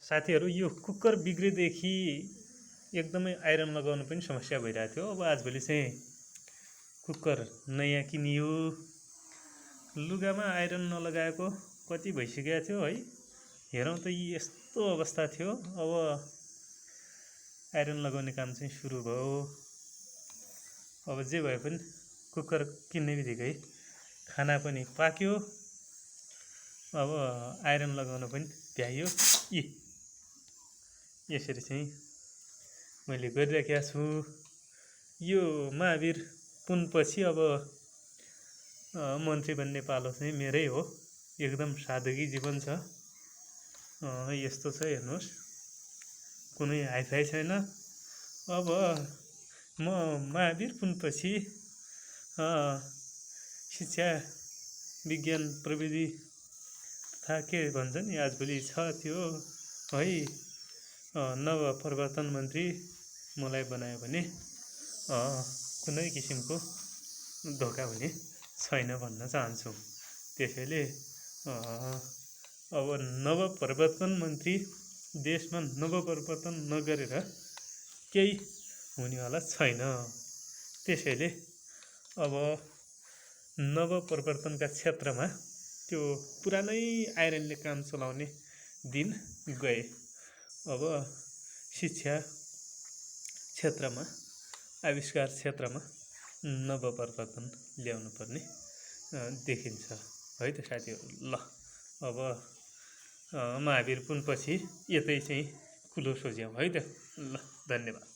साथीहरू यो कुकर बिग्रेदेखि एकदमै आइरन लगाउनु पनि समस्या भइरहेको थियो। अब आजभोलि चाहिँ कुकर नयाँ किनियो। लुगामा आइरन नलगाएको कति भइसकेको थियो है। हेरौँ त यस्तो अवस्था थियो। अब आइरन लगाउने काम चाहिँ सुरु भयो। अब जे भए पनि कुकर किन्ने बित्तिकै खाना पनि पाक्यो। अब आइरन लगाउन पनि भ्याइयो। यसरी चाहिँ मैले गरिराखेको छु। यो महावीर पुनपछि अब मन्त्री बन्ने पालो चाहिँ मेरै हो। एकदम सादगी जीवन छ। यस्तो छ हेर्नुहोस्, कुनै हाइफाई छैन। अब म महावीर पुनपछि शिक्षा विज्ञान प्रविधि तथा के भन्छ नि आजभोलि छ त्यो है नव प्रवर्तन मन्त्री मलाई बनायो भने कुनै किसिमको धोका हुने छैन भन्न चाहन्छु। त्यसैले अब नव प्रवर्तन मन्त्री देशमा नव प्रवर्तन नगरेर केही हुनेवाला छैन। त्यसैले अब नव परिवर्तनका क्षेत्रमा त्यो पुरानै आइरनले काम चलाउने दिन गए। अब शिक्षा क्षेत्रमा आविष्कार क्षेत्रमा नव परिवर्तन ल्याउनु पर्ने देखिन्छ है त साथीहरू। ल अब महावीर पुनपछि यतै चाहिँ कुलो सोझ्यौँ है त। ल धन्यवाद।